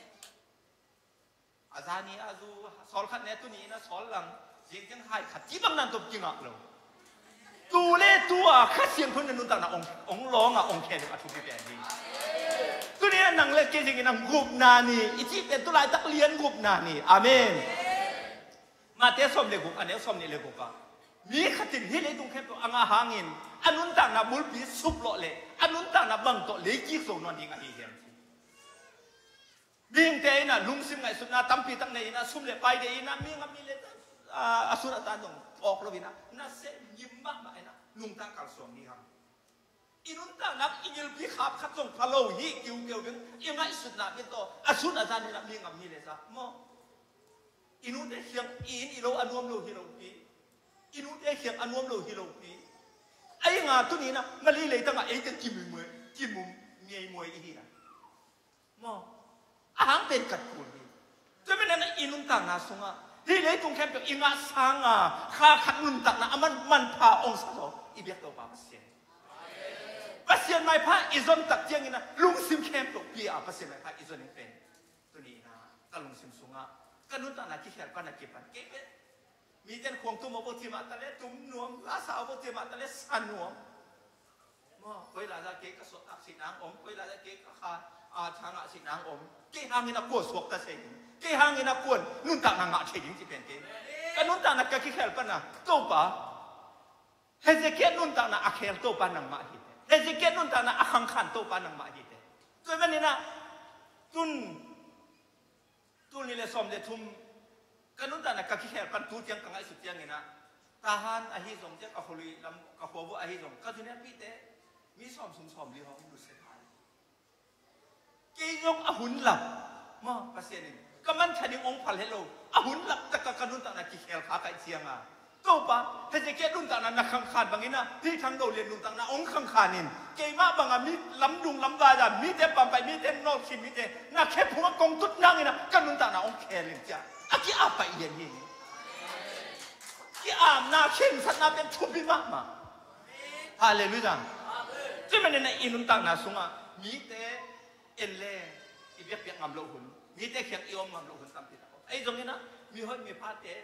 Zani a zu sawl khat ne, tuni in a sawl lang, zingzing hai khat ci bang nan tawh kingak lo. Tu le tu a Kha Siangtho in a nuntakna ong, ong lawng a ong khel a thupi pen hi. Tuni a nang le kei zingin a gupna ni i cih pen tu laitak lian gupna ni. Amen. Mate sawm le guk, a neu sawm nih le guk a, mi khat in hih leitung khempeuh a ngah hangin a nuntakna bulpi suplawh le a nuntakna bang tawh leikik zo nawn ding ahi hiam? Mihingte in a lungsim ngaihsutna tampi tak nei in a, sum le pai deih in a, mi ngam mi le, a, a sun a tan zong phawk lo in a, nasem ngim mahmah in a, nungta kalsuan ding hang. I nuntakna i gilpi khap khat zong pha lo hi, kiukeu ding i ngaihsutna bia tawh a sun a tan in a, mi ngam mi le za maw? I nute khiang i inn i lo a nuam lo hi lo pi. I nute khiang a nuam lo hi lo pi. Ai nga tuni in a, Mali leitang a eite kimuimuai, kimum ngeimuai i hi na. Maw? A hang pen kat kul hi. Tua manin a i nuntakna sungah hih leitung khempeuh i ngah sanga kha khat nuntakna a man, manpha ong sa zaw i biak Topa Pasian. Pasian maipha i zon tak ciangin a lungsim khempeuh pia Pasian maipha i zon in pen. Tuni in a ka lungsim sungah ka nuntakna kikhel pan a kipan kei pen. Miten khuang tum aw bo ci mah ta le tum nuam, la sa aw bo ci mah ta le sa nuam. Maw, koi la za kei ka suaktak si nang om, koi la za kei ka kha, a, thangah si nang om. Kei hangin a kua suakta se ding, kei hangin a kuan nuntakna ngah thei ding ci pen kei. Ka nuntakna ka kikhel pan a Topa, Hezekiah nuntakna a khel Topa nangmah hi te. Hezekiah nuntakna a khangkhan Topa nangmah hi te. Tua manin a tun Tul nih le sawm le thum ka nuntakna ka kikhel pan tu ciang ka ngaihsut ciangin a, Tahan ahi zong, ciang ka khualui lam, ka khuavuah ahi zong, ka zuniapihte mi sawm sum sawm li hong lut se phai. Kei zong a hun lap maw, Pasian in ka manthan ding hong phal het lo, a hun lap tak a ka nuntakna kikhel kha ka hih ciang a, Topa, Hezekiah nuntakna na khangkhan bangin a, hih Thang Do Lian nuntakna hong khangkhan in, keimah bang a mi lamdung lamvai a, mite pampaih, mite nawlkhin, mite na khe phung a kong tut nangin a, ka nuntakna hong khel in ci a, a ki-ap paih lian hi. Ki-apna, khensatna pen thupi mahmah. Halleluiah. Tua manin a i nuntakna sungah mite en le i biakpiak ngam loh hun, mite khiang i om ngam loh hun tampi tak om. Ahi zongin a, mihoih miphate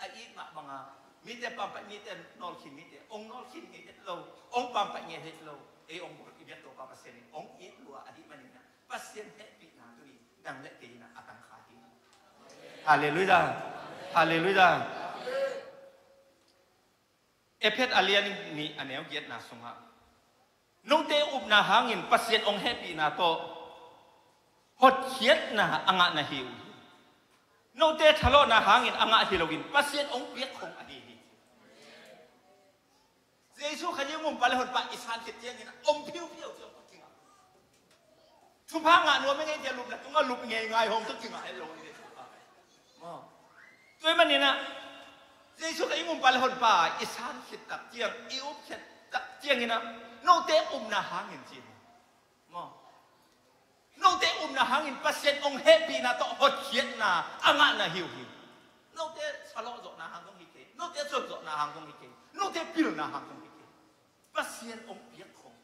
a it mah banga, mite pampaih, mite nawlkhin, mite hong nawlkhin ngei het lo, hong pampaih ngei het lo, ei hong bawl i biak Topa Pasian in hong it lua ahih manin a, Pasian hehpihna tuni nang le kei in a tang kha hi. Halleluiah. Halleluiah. Efesa a lian nih a neu giatna sungah, note upna hangin Pasian hong hehpihna tawh hotkhiatna a ngah na hi uh hi. Note thalawhna hangin a ngah hi loin Pasian hong piak khong ahi hi. Jesuh Khazih hong umpa le honpa i san khit ciangin a om phiupiau ciang Pasian thupha ngah nuam e ngei cia lupna tungah lup ngei ngai hong tu kingah e lo ni. Tua ahih manin a, Jesuh Khazih hong umpa le honpa i san khit tak ciang, i up khit tak ciangin a, note upna hangin ci hi. Maw? Note upna hangin Pasian hong hehpihna tawh hotkhiatna a ngah na hi uh hi. Note salawh zawhna hang zong hi kei, note zon zawhna hang zong hi kei, note pilna hang zong hi kei. Pasian hong piak khong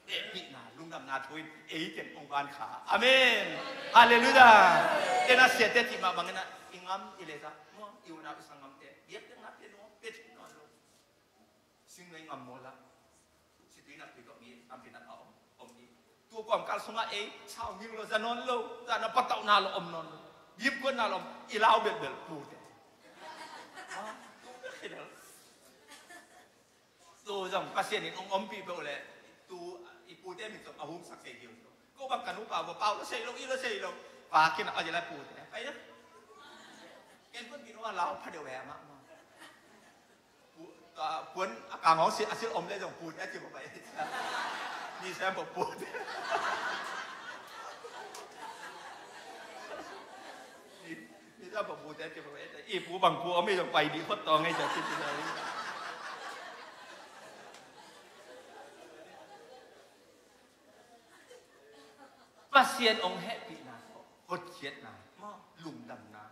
hehpihna, lungdamna thu in eite in hong van kha. Amen. Halleluiah. Ken a siate cih mah bangin a, i ngam i leza, maw, i unau i sanggamte biakpiakna pia nuam, pia thei nawn lo. Singnei ngam maw la, situi nak tui tawh mi tampi nak a om, om hi. Tu kawmkal sungah ei sau ngil lo, za nawn lo, za na patauhna lo om nawn lo. Gimkuanna lo om, i lau belbel pute. Ah, tu bek hi lo. Tu zong Pasian in hong ompih peuh leh, tu i pute min zong a humsak thei hi uh. Ko bang ka nupa va pau lo sei lo, i lo sei lo. Pa kin a, a zia lai pute. Pai na. Ken kun kin wa lau pha deuh ve mah mah. Pu-, a, puan a kang hong si, a sil om le zong pute a ci va pai. Ni sem va pute. Ni, ni sem va pute a ci va pai. I pu bang pu om i zong pai dih phot tawng ei zong ci ci zong. Pasian hong hehpihna tawh hotkhiatna, maw, lungdamna,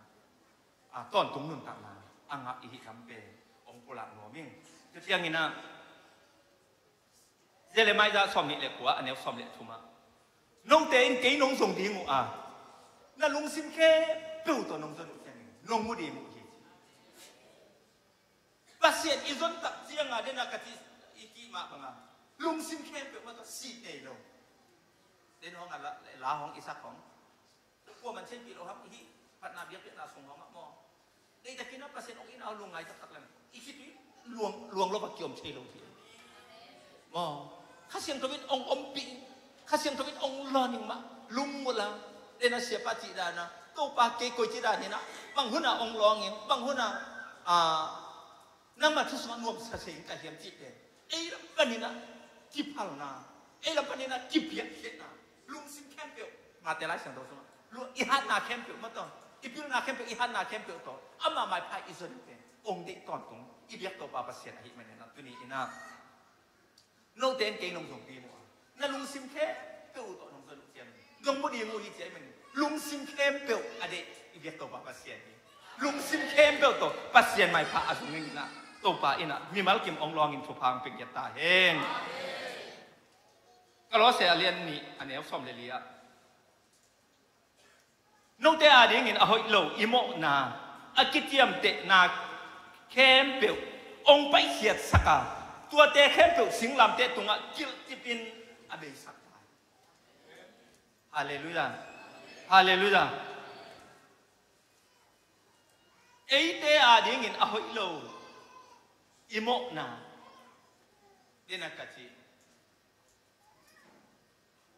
a, tawntung nuntakna a ngah i hih lam pen hong pulak nuam ing. Tua ciangin a, Jeremiah sawm nih le kua, a neu sawm le thum ah, note in kei nong zong ding uh a, na lungsim khempeuh Khempeuh tawh nong zon uh ciangin nong mu ding uh hi. Pasian i zon tak cianga dena ka ci, i cih mah banga lungsim khempeuh mah tawh sih nei lo. Den hong a la, la hong i sak hong, kuaman sianpih lo hang, hih phatna biakpiakna sung hong ah maw. Deihtakin a Pasian hong itna uh lungngai taktak leng i khitui luang, luang lo va kiom thei lo hi. Maw, Kha Siangtho in hong ompih, Kha Siangtho in hong lawning mah, lungmul a, dena siapa cih dana, Topa kei koi cih dan hinah, bang hunah hong lawngin, bang hunah, ah, nangmah thu sungah nuamsa se in ka hiam cih pen ei lam paninah kiphalna, ei lam paninah kipiakkhiatna, lungsim khempeuh, Mate Lai Siangtho sungah lu-, i hatna khempeuh mah tawh, i pilna khempeuh, i hatna khempeuh tawh amah maipha i zon pen hong deih tawntung i biak Topa Pasian ahih maninah tuni inah note in kei nong zong ding uh a, na lungsim khempeuh uh tawh nong zon uh ciangin nong mu ding uh hi ci ahih manin lungsim khempeuh a deih i biak Topa Pasian hi. Lungsim khempeuh tawh Pasian maipha a zong inah Topa inah mimal kim hong lawngin thupha hong pia ngiat ta hen. Kolose a lian nih a neu sawm le li ah, note adingin a hoih lo i mawhna, a kiciamtehna khempeuh hong paihkhiatsak a, tuate khempeuh singlamteh tungah kilhtipin a beisak ta hi. Halleluiah. Halleluiah. Eite adingin a hoih lo i mawhna, dena ka ci,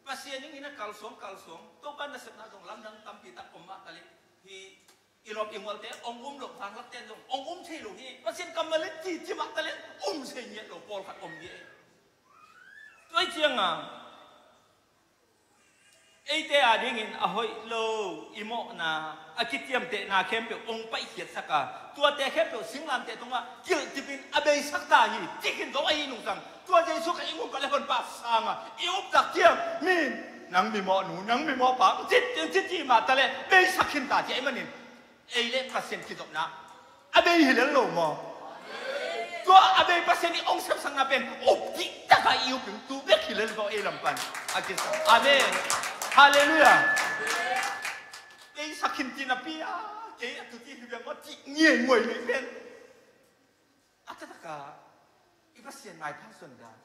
Pasian in a kalsuang, kalsuang, Topa nasepna zong lamdang tampi tak om mah taleh, hi i lawm i ngualte hong um loh vanglakte zong hong um thei lo hi. Pasian kammal in cici mah taleh um thei ngiat lo pawlkhat om hi. Tua hi cianga eite adingin a hoih lo i mawhna, a kiciamtehna khempeuh hong paihkhiatsak a, tuate khempeuh singlamteh tungah kilhtipin a beisak ta hi. Cih khin zo ahi nungsang, tua Jesu Khrih i ngumpa le honpa sanga i uptak ciang mi in, nang mi mawhnu, nang mi mawhpa, cih, cih, cih mah taleh beisak khin ta ci ahih manin ei le Pasian kizopna a bei hi lel lo maw? Tua a bei Pasian i hong sepsakna pen up diktak a i up in tu bek hi lel lo ei lam pan. A kisam. Amen. Halleluiah. Beisak khin ci napi a, kei a tuti hi bek maw, cih ngianguai lei pen a taktak a i Pasian maipha zon dan,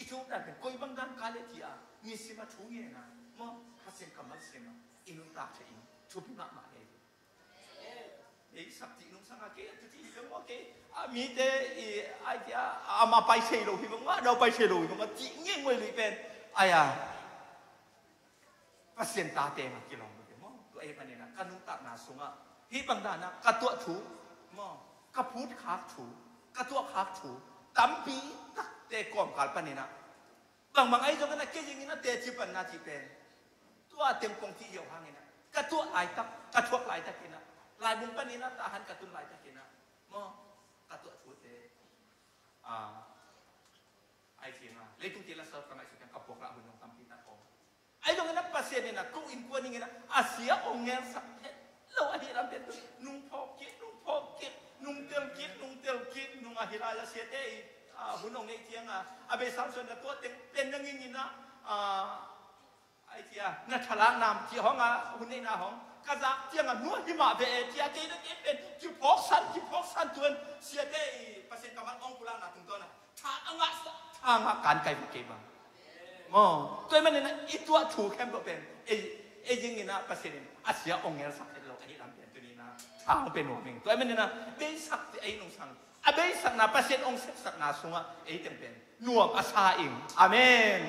i thu dan pen koi bang dan ka le ci a, nisim a thu ngen a maw, Pasian kammal sim a i nuntak thei in thupi mahmah hi. Ei sak cih nungsang a kei a tuti hi bek maw, kei a mite i ai cia a ma pai sei lo hi bek maw, a dau pai sei lo hi bek maw, cih ngianguai lei pen ai a Pasian tate mah kilawm bek maw. Tua ahih maninah ka nuntakna sungah hih bang danah ka tuah thu maw, ka phutkhak thu, ka tuahkhak thu tampi takte kawmkal paninah bangbang ahi zongin a kei zingin a teci panna cih pen tua teng kong cih ziau hanginah ka tuah laitak, ka thuak laitakinah, laibung paninah tahan ka tun laitakinah maw, ka tuah thute a, ai cianga leitung ti la sa ka ngaihsut ciang ka puak lah hun zong tampi tak om. Ahi zongin a Pasian in a ko innkuan ing in a, a sia hong ngelsak het lo ahih lam pen tu nung phawk kik, nung phawk kik, nung tel kik, nung tel kik, nung ahi lai a siate i, a, hun hong neih cianga a bei Samson in a tua teng pen na ngingin a, a, ai cia na thalak nam ci hong a hun neihna hong ka zak cianga nuai hi mah ve e cia kei na kei pen kiphawksan, kiphawksan tuan siate i Pasian kammal hong pulakna tungtawn a tha a ngah sa, tha a ngah kan kai kei bang. Maw, tua ahih manin a i tuah thu khempeuh pen ei, ei zingin a Pasian in a sia hong ngelsak het lo ahih lam pen tuni in a tha hong pe nuam ing. Tua ahih manin a beisak cih ei nungsang, a beisakna Pasian hong sepsakna sungah ei teng pen nuam a sa ing. Amen.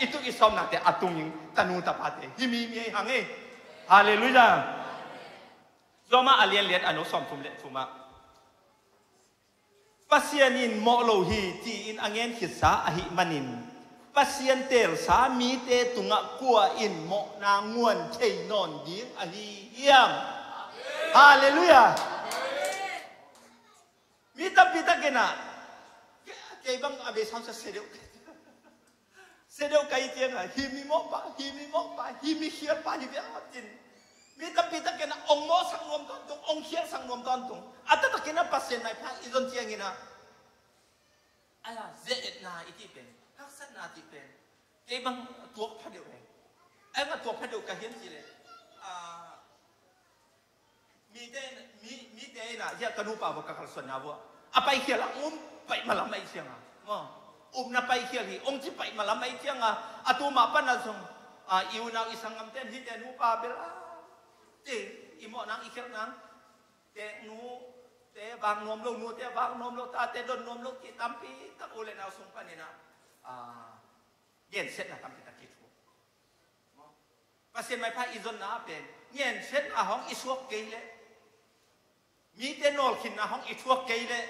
I tuk i sawmnate a tung ing, tanu tapate hi mi mi ei hang ei. Halleluiah. Roma a lian lian a neu sawmthum le thum ah Pasian in mawh lo hi ci-in a ngen khitsa ahih manin Pasian teelsa mite tungah kua in mawhna nguan thei nawn ding ahi hiam? Halleluiah. Mi tampi takin ah kei bang a bei Samson sia deuh. Sia deuh ka hih ciangah hih mi mawhpa, hih mi mawhpa, hih mi khialpa hi viau cin. Mi tampi takin a hong mawhsak nuam tawntung, hong khialsak nuam tawntung. A taktakin a Pasian maipha i zon ciangin ah ai-a ze-etna i cih pen, haksatna cih pen kei bang tuak pha deuh e. Ai bang a tuak pha deuh ka hiam cih leh, a, Mite, mi, mite in ah, hia ka nupa vua ka kalsuanna vua a paikhial a um paih malam ahi cianga, maw, upna paikhial hi ong ci paih malam ahi cianga, a tuma pana zong, a, i unau i sanggamte in hihte nupa bel a, te, i mawh nang i khialh nang, te nu te vak nuam lo, nu te vak nuam lo, tate don nuam lo, ti tampi tak u le nau sung panin ah, a, gensiatna tampi tak kithuak. Pasian maipha i zonna ah pen gensiatna hong i suak kei leh, mite nawlkhinna hong i thuak kei leh,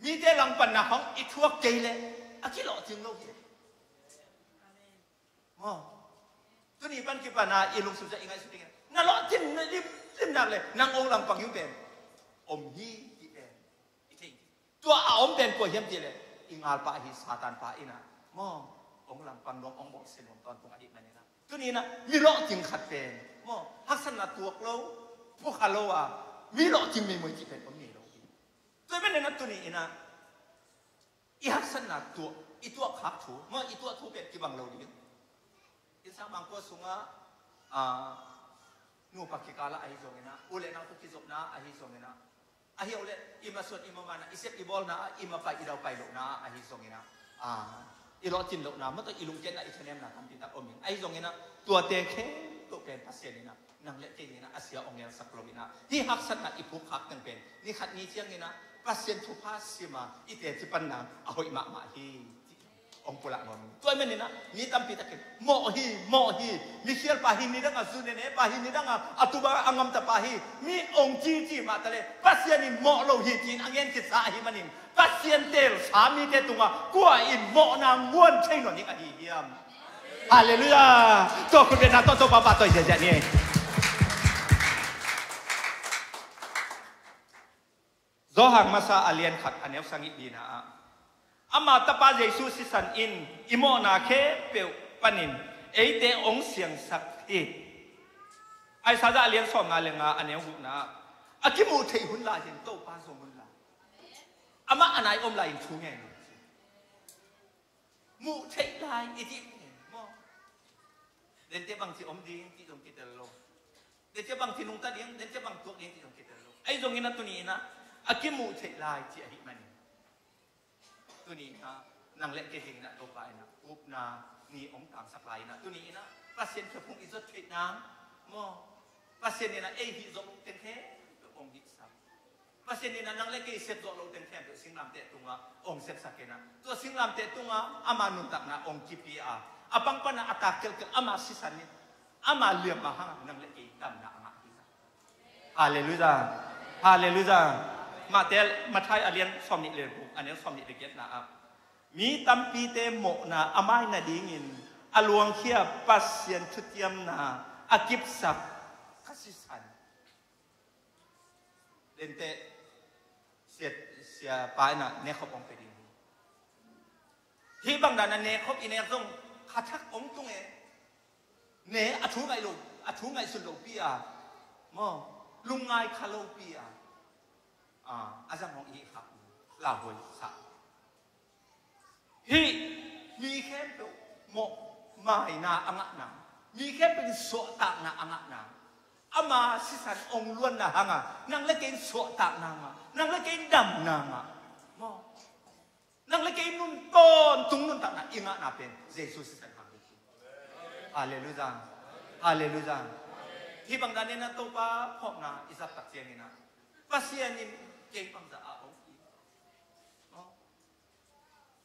mite langpanna hong i thuak kei leh, a kilawhcing lo hi. Maw, tuni pan kipana i lungsim zah i ngaihsut dingin na lawhcing na limlim nak le nang ong langpang hi pen om hi ti pen i thei. Tua a om pen kua hiam ti le i ngalpa ahi Satan pa in ah, maw, ong langpang nuam, ong bawlsia nuam tawntung ahih manin ah, tuni in ah mi lawhcing khat pen, maw, haksatna tuak lo, phukha lo a mi lawhcing meimoi cih pen om ngei lo hi. Tua ahih manin ah tuni in ah i haksatna tuah, i tuah khak thu, maw, i tuah thu pen kibang lo ding. Innsang bangkua sungah, a, nupa kikal ah ahi zongin ah, u le nau tawh kizopna ah ahi zongin ah, ahi o le i masuan i mamanna, i sep i bawlna ah, i mapai i daupai lohna ah ahi zongin ah, a, i lawhcin lohna, maw, tawh i lungkiatna, i thanemna tampi tak om in, ahi zongin ah tuate khempeuh pen Pasian in ah nang le kei in ah a sia ong ngelsak lo in ah, hih haksatna i phukkhak teng pen ni khat ni ciangin ah Pasian thupha sim a i teci panna a hoih mahmah hi, ci ong pulak nuam hi. Tua ahih manin ah mi tampi takin mawh hi, mawh hi, mikhialpa hi, nidang a zu nenepa hi, nidang a a tuba a ngamtapa hi, mi in ong cici mah ta le Pasian in mawh lo hi ci-in a ngen khitsa ahih manin Pasian teelsa mite tungah kua in mawhna nguan thei nawn ding ahi hiam? Halleluiah. Tua khut bengna tawh Topa pahtawi ziahziah ni. Johan masa a lian khat a neu sagih lina ah, ama tapa Jesu sisan in i mawhna khempeuh panin eite ong siangsak hi. Isaiah a lian sawmnga le nga a neu gukna ah, a kimuh theih hun lai-in Topa zong hun lai, amah a nai om lai-in thu ngen hi. Muh theih lai i cih pen maw, dente bangci om ding cih zong kitel lo. Dente bangci nungta ding, dente bang tuak ding cih zong kitel lo. Ahi zongin ah tuni in ah a kimuh theih lai cih ahih manin, tuni in ah nang le kei dingin ah Topa in ah upna ni ong tangsak lai in ah, tuni in ah Pasian khephung i zot theih nang, maw, Pasian in ah ei hih zawh loh teng khempeuh ong hihsak. Pasian in ah nang le kei sep zawh loh teng khempeuh singlamteh tungah ong sepsak in ah, tua singlamteh tungah ama nuntakna ong kipia a, a pang pan ah a tak kelkel ama sisan in ama liamma hangah nang le kei damna a ngah hi. Halleluiah. Halleluiah. Matthai, Matthai a lian sawmnih le guk a neu sawmnih le giatna ah, mi tampite mawhna a mai nadingin a luangkhia Pasian thutiamna a kipsak ka sisan, dente sia, siapa in ah nekhop ong pe ding hi. Hih bang dan a nekhop i nek zong khathak ong tung e. Ne a thu ngaih lo, a thu ngaihsun lopi a, maw, lungngai kha lopi a, a, a zang hong i hih khak lauhuai sa. Hih mi khempeuh mawh maina a ngahna, mi khempeuh in suahtakna a ngahna, ama sisan ong luanna hanga nang le kei in suahtakna ngah, nang le kei in damna ngah, maw, nang le kei in nun tawntung nuntakna i ngahna pen Jesu sisan hang hi. Halleluiah. Halleluiah. Hih bang danin ah Topa phawkna i zat tak ciangin ah, Pasian in kei bangzah a ong i,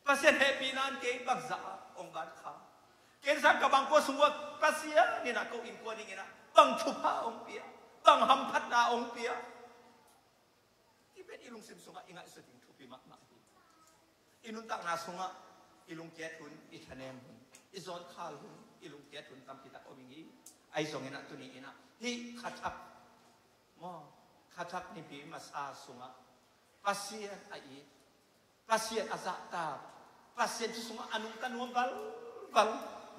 Pasian hehpihna in kei bangzah a ong ban kha. Ken zan ka bangkua sung ua Pasian in ah ko innkuan dingin ah bang thupha ong pia, bang hamphatna ong pia. Hih pen i lungsim sungah i ngaihsut ding thupi mahmah hi. I nuntakna sungah i lungkiat hun, i thanem hun, i zawnkhal hun, i lungkiat hun tampi tak om ing hi. Ahi zongin ah tuni in ah hih khathak, maw, khathak nipi masa sungah Pasian a it, Pasian a zahtak, Pasian thu sungah a nungta nuam valval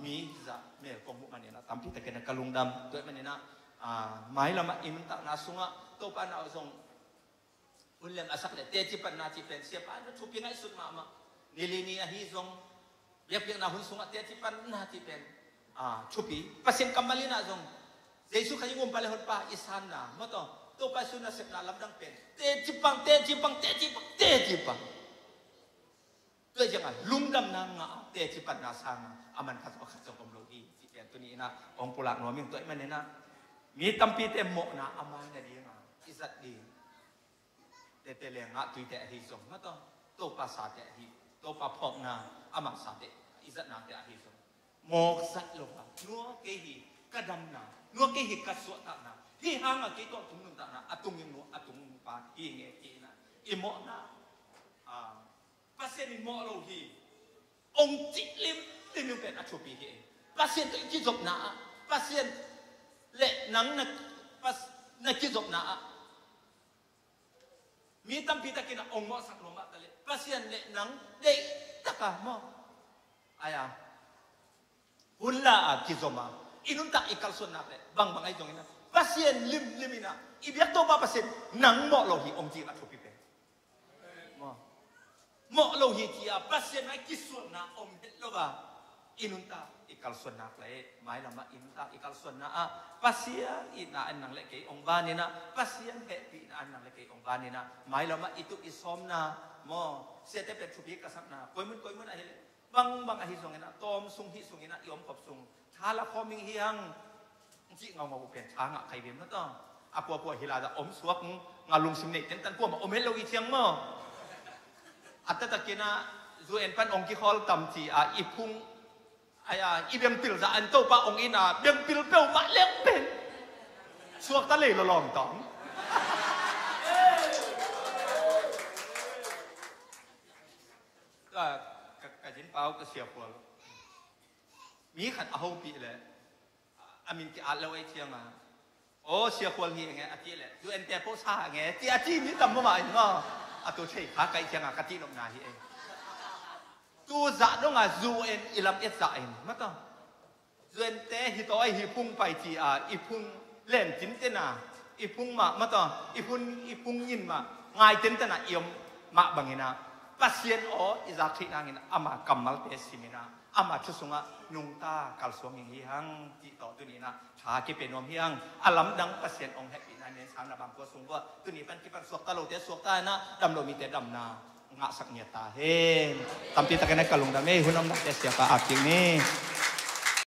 mi zah mel kong muh manin ah tampi takin ah ka lungdam. Tua ahih manin ah, ah, mailam ah i nuntakna sungah Topa in ah zong hun lem a sak le teci panna cih pen siapa in ah thupi ngaihsut mahmah. Ni li ni ahi zong biakpiakna hun sungah teci panna cih pen, ah, thupi. Pasian kammal in ah zong Jesu Khazih um pa le honpa i sanna, maw, tawh Topa Jesu nasepna lamdang pen teci pang, teci pang, teci pang, teci pang. Tua ciangah lungdamna ngah a teci panna sangah a man khat zong khat zong om lo hi. Cih pen tuni inah hong pulak nuam ing. Tua ahih maninah mi tampite mawhna a mai nadingah i zat ding. Tete lengah tuite ahi zong, mataw, Topa sate ahi, Topa phawkna, ama sate i zatnate ahi zong, mawk zat lo a, nua kei hi ka damna, nua kei hi ka suahtakna, hih hangah kei tawh tung nuntakna a tungin nu a tungpa hi nge, hi na, i mawhna, a, Pasian in mawh lo hi, ong cih limlim in pen a thupi hi. Pasian tawh i kizopna ah, Pasian le nang na, pas, na kizopna ah, mi tampi takin a ong mawhsak lo mah taleh Pasian le nang deih taka maw? Aya, hun la a kizom a, i nuntak i kalsuanna pen bangbang ahi zongin a, Pasian limlim in a, i biak Topa Pasian nang mawh lo hi ong ci a thupi pen. Maw? Mawh lo hi ci a Pasian mai kisuanna om het lo a, i nuntak i kalsuanna lai, mailamah i nuntak i kalsuanna ah Pasian itna an nang le kei ong vaninah, Pasian hehpihna an nang le kei ong vaninah, mailamah i tuh i sawmna, maw, siate pen thupi ka sakna, koimun koimun ahileh, bangbang ahi zonginah, tawm sung hih sunginah, i omkhop sung tha la khawming hi hang. Cih ngaungau uh pen tha ngah kai vem na tawh. A kuakua hi la dah om suak, nga lungsim neih tentan kuamah om het lo i ciang maw? A taktakinah U N pan ong kikhawl tam ci a i phung, aya, i bengpil zah an Topa ong in a bengpil peuhmah leng pen suakta lei lawlawm tawng. Ka, ka, ka zinpau ka siapual mi khat a hopih leh a min ki-at lo ei cianga, aw, siakual hi enge a tih leh, U N te pawh sa enge ti a ci mi tam mawmah in maw? A tu thei kha kaih cianga ka tihnopna hi ei. Tu zah donga U N i lam et zah in mataw, U N te hi taw ei, hi phung pai ci a, i phung len tintena, i phung mah mataw, i phung, i phung in mah ngai tentena i om mah bangina, Pasian aw i zak theih nangin ama kammalte simina, ama thu sungah nungta kalsuang ing hi hang, cih tawh tuninah tha kipia nuam hi hang. A lamdang Pasian ong hehpihna nen sangna bangkua sung buah tuni pan kipan suakta lote suakta inah, dam lo mite damna ngahsak ngiat ta hen. Tampi takin a ka lungdam ei, hun om nate siapa a kik ni.